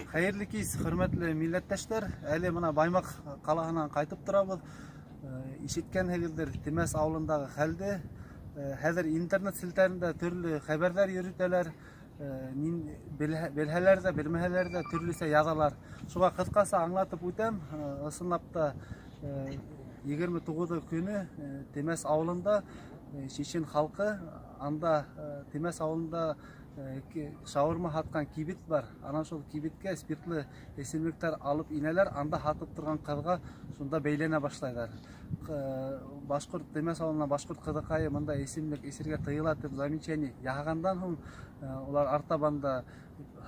Хәйерле кис, хөрмәтле милләттәштәр. Әле мына Баймаҡ ҡалаһынан ҡайтып торабыҙ. Ишеткәнһегеҙҙер Темәс ауылындағы хәлде. Хәҙер интернет селтәрендә төрлө хәбәрҙәр йөрөтәләр. Белһәләр ҙә, белмәһәләр ҙә төрлөсә яҙалар. Шуға ҡыҫҡаса аңлатып үтәм. Ысынлап та 29 көнө Темәс ауылында чечен халҡы анда Темәс ауылында шаурма һатҡан кибет бар. Анан шул кибеткә спиртлы эсемлектәр алып инәләр, анда һатып торған ҡыҙға шунда бәйләнә башлайҙар. Башҡорт Темәс ауылынан башҡорт ҡыҙыҡайы мында эсемлек эсергә тыйыла тип замечание яһағандан һуң улар артабан да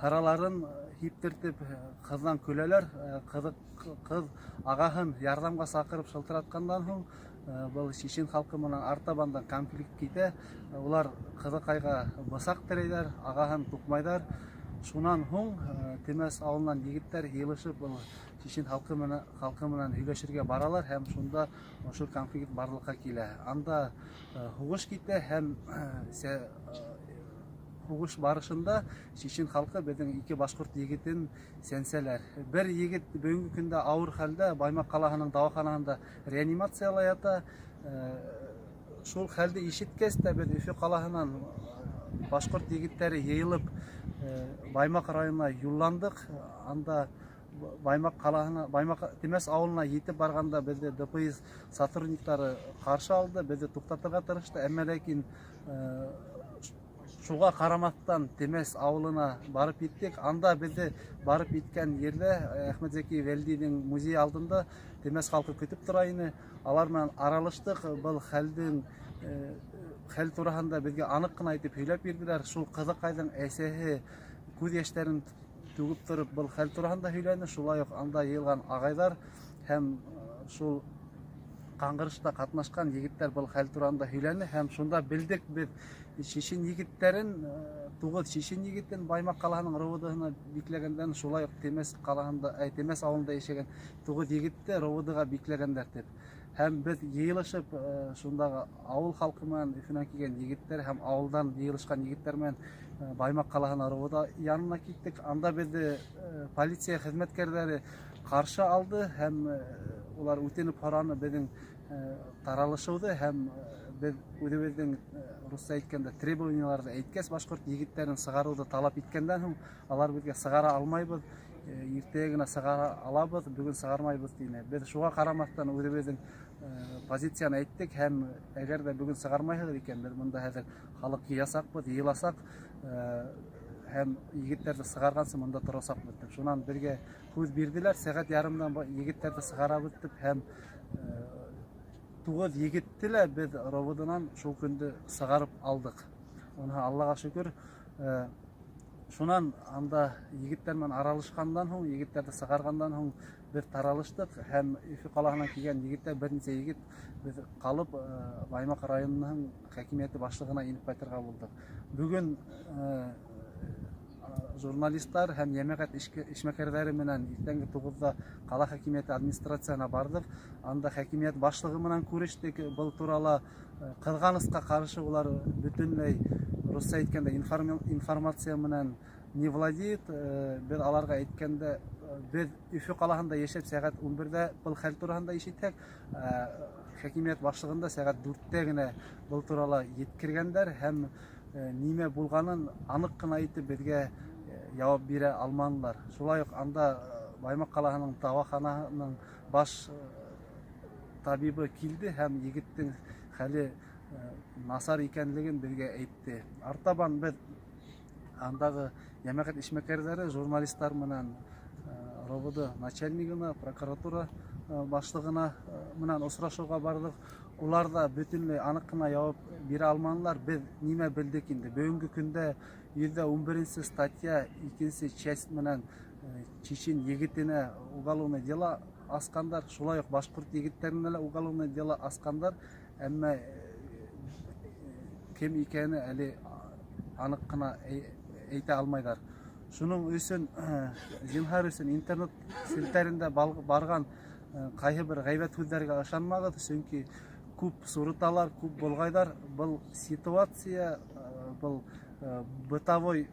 һыраларын һиптертеп ҡыҙҙан көләләр. Ҡыҙ ағаһын ярҙамға саҡырып шылтыратҡандан һуң был чечен халҡы менән артабан да конфликт китә. Улар ҡыҙыҡайға бысаҡ терәйҙәр, ағаһын туҡмайҙар. Шунан һуң Темәс ауылынан егеттәр йыйылышып был чечен халҡы менән һөйләшергә баралар һәм шунда ошо конфликт барлыҡҡа килә. Анда һуғыш китә һәм һуғыш барышында чечен халҡы беҙҙең ике башҡорт егетен сәнсәләр. Бер егет бөгөнгө көндә ауыр хәлдә Баймаҡ ҡалаһының дауаханаһында реанимацияла ята. Шул хәлде ишеткәс тә беҙ Өфө ҡалаһынан башҡорт егеттәре йыйылып Баймаҡ районына юлландыҡ. Анда Баймаҡ ҡалаһына, Баймаҡ Темәс ауылына етеп барғанда беҙҙе ДПС сотрудниктары ҡаршы алды, беҙҙе туҡтатырға тырышты, әммә ләкин шуға ҡарамаҫтан Темәс ауылына барып еттек. Анда беҙҙе барып еткән ерҙә Әхмәтзәки Вәлдиҙең музей алдында Темәс халҡы көтөп тора ине. Алар менән аралаштыҡ, был хәл тураһында беҙгә аныҡ ҡына итеп һөйләп бирҙеләр. Шул ҡыҙыҡайҙың әсәһе күҙ йәштәрен түгеп тороп был хәл тураһында һөйләне. Шулай уҡ анда йыйылған ағайҙар һәм шул ҡаңғырышта ҡатнашҡан егеттәр был хәл тураһында һөйләне һәм шунда белдек беҙ чечен егеттәрен, туғыҙ чечен егетен Баймаҡ ҡалаһының РОВД-һына бикләгәндән, шулай уҡ Темәс ҡалаһында, Темәс ауылында йәшәгән туғыҙ егетте РОВД-ға бикләгәндәр тип. Һәм беҙ йыйылышып шундағы ауыл халҡы менән Өфөнән килгән егеттәр һәм ауылдан йыйылышҡан егеттәр менән Баймаҡ ҡалаһына РОВД янына киттек. Анда беҙҙе полиция хеҙмәткәрҙәре ҡаршы алды һәм улар үтенеп һораны беҙҙең таралышыуҙы, һәм беҙ үҙебеҙҙең, русса әйткәндә, требованияларҙы әйткәс, башҡорт егеттәрен сығарыуҙы талап иткәндән һуң, алар беҙгә сығара алмайбыҙ, иртәгә генә сығара алабыҙ, бөгөн сығармайбыҙ тине. Беҙ шуға ҡарамаҫтан үҙебеҙҙең позицияны әйттек һәм әгәр ҙә бөгөн сығармайһығыҙ икән, беҙ бында хәҙер халыҡ йыясаҡбыҙ, йыйыласаҡ һәм егеттәрҙе сығарғансы бында торасаҡбыҙ тип. Шунан беҙгә һүҙ бирҙеләр, сәғәт ярымдан егеттәрҙе сығарабыҙ тип, һәм туғыҙ егетте лә беҙ РОВД-нан шул көндө сығарып алдыҡ. Уныһы Аллаға шөкөр. Шунан анда егеттәр менән аралашҡандан һуң, егеттәрҙе сығарғандан һуң беҙ таралыштыҡ һәм Өфө ҡалаһынан килгән егеттәр, бер нисә егет беҙ ҡалып Баймаҡ районының хакимиәте башлығына инеп ҡайтырға булдыҡ. Бөгөн журналисттар һәм йәмәғәт эшмәкәрҙәре менән иртәнге 9-ҙа ҡала хакимиәте администрацияһына барҙыҡ. Анда хакимиәт башлығы менән күрештек. Был турала, ҡыҙғанысҡа ҡаршы, улар бөтөнләй, русса әйткәндә, информация менән не владеет. Беҙ аларға әйткәндә, беҙ Өфө ҡалаһында йәшәп сәғәт 11-ҙә был хәл тураһында ишетһәк, хакимиәт башлығында сәғәт 4-тә генә был турала еткергәндәр һәм нимә булғанын аныҡ ҡына итеп беҙгә яуап бирә алманылар. Шулай уҡ анда Баймаҡ ҡалаһының дауаханаһының баш табибы килде һәм егеттең хәле насар икәнлеген беҙгә әйтте. Артабан беҙ андағы йәмәғәт эшмәкәрҙәре, журналисттар менән РОВД начальнигына, прокуратура башлығына менән осрашыуға барҙыҡ. Улар ҙа бөтөнләй аныҡ ҡына яуап бирә алманылар. Беҙ нимә белдек инде? Бөгөнгө көндә 111-нсе статья икенсе часть менән чечен егетенә уголовное дело асҡандар, шулай уҡ башҡорт егеттәренә лә уголовное дело асҡандар, әммә кем икәне әле аныҡ ҡына әйтә алмайҙар. Шуның өсөн, зинһар өсөн, интернет селтәрендә барған ҡайһы бер ғәйбәт һүҙҙәргә ышанмағыҙ, сөнки күп сурыталар, күп болғайҙар. Был ситуация, был бытовой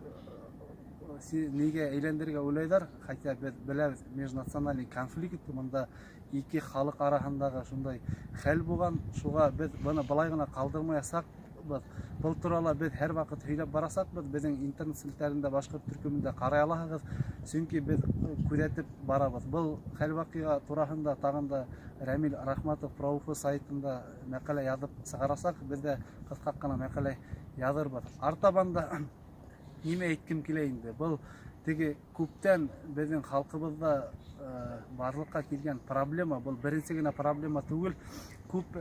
нигә әйләндерергә уйлайҙар, хотя беҙ беләбеҙ, межнациональный конфликт, бында ике халыҡ араһындағы шундай хәл булған, шуға беҙ быны былай ғына ҡалдырмаясаҡбыҙ. Был турала беҙ һәр ваҡыт һөйләп барасаҡбыҙ, беҙҙең интернет селтәрендә башҡорт төркөмөндә ҡарай алаһығыҙ, сөнки беҙ күҙәтеп барабыҙ. Был хәл ваҡиға тураһында тағын да Рәмил Рахматов ПроУФ сайтында мәҡәлә яҙып сығарасаҡ, беҙ ҙә ҡыҫҡа ғына мәҡәлә яҙырбыҙ. Артабан да нимә әйткем килә инде? Был теге күптән беҙҙең халҡыбыҙҙа барлыҡҡа килгән проблема, был беренсе генә проблема түгел. Күп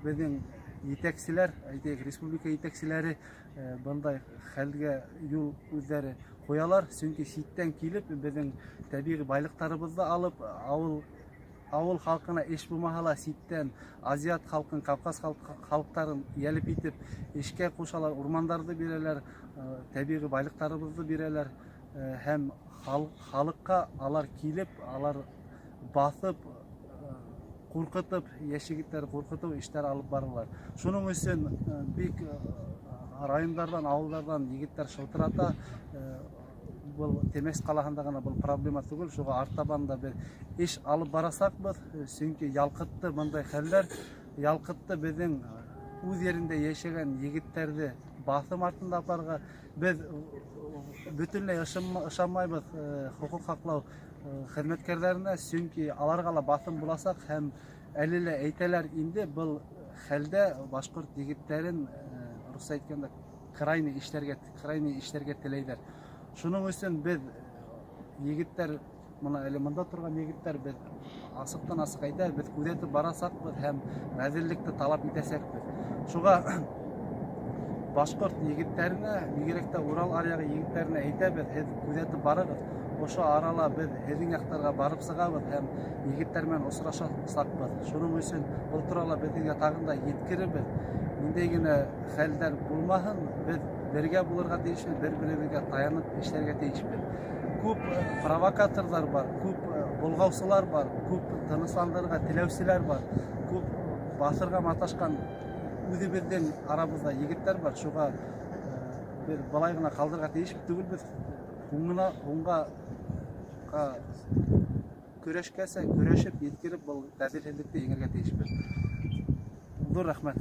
беҙҙең етәкселәр, әйтәйек, республика етәкселәре бындай хәлгә юл үҙҙәре ҡуялар, сөнки ситтән килеп беҙҙең тәбиғи байлыҡтарыбыҙҙы алып, ауыл халҡына эш булмаһа ла ситтән азиат халҡын, Кавказ халыҡтарын йәлеп итеп эшкә ҡушалар, урмандарҙы бирәләр, тәбиғи байлыҡтарыбыҙҙы бирәләр, һәм халыҡҡа алар килеп, алар баҫып, ҡурҡытып, йәш егеттәр ҡурҡытыу эштәр алып баралар. Шуның өсөн бик райондарҙан, ауылдарҙан егеттәр шылтырата. Был Темәс ҡалаһында ғына был проблема түгел, шуға артабан да беҙ эш алып барасаҡбыҙ, сөнки ялҡытты бындай хәлдәр, ялҡытты беҙҙең үҙ ерендә йәшәгән егеттәрҙе баҫым артында апарырға. Беҙ бөтөнләй ышанмайбыҙ хоҡуҡ һаҡлау хеҙмәткәрҙәренә, сөнки аларға ла баҫым буласаҡ, һәм әле лә әйтәләр инде, был хәлдә башҡорт егеттәрен, русса әйткәндә, крайний эшләргә теләйҙәр. Шуның өсөн беҙ, егеттәр, мына әле мында торған егеттәр, беҙ асыҡтан асыҡ әйтәбеҙ, беҙ күҙәтеп барасаҡбыҙ һәм ғәҙеллекте талап итәсәкбеҙ. Шуға башҡорт егеттәренә, бигерәк тә Урал аръяғы егеттәренә әйтәбеҙ: һеҙ күҙәтеп барығыҙ, ошо арала беҙ һеҙҙең яҡтарға барып сығабыҙ һәм егеттәр менән осрашасаҡбыҙ. Шуның өсөн был турала беҙ һеҙгә тағын да еткерербеҙ. Ниндәй генә хәлдәр булмаһын, беҙ бергә булырға тейешбеҙ, бер беребеҙгә таянып эшләргә тейешбеҙ. Күп провокаторҙар бар, күп болғаусылар бар, күп тынысландырырға теләүселәр бар, күп баҫырға маташҡан үҙебеҙҙең арабыҙҙа егеттәр бар. Шуға беҙ былай ғына ҡалдырырға тейеш түгелбеҙ. Һуңына һуңға көрәшкәсә көрәшеп еткереп, был ғәҙелһеҙлекте еңергә тейешбеҙ. Ҙур рәхмәт.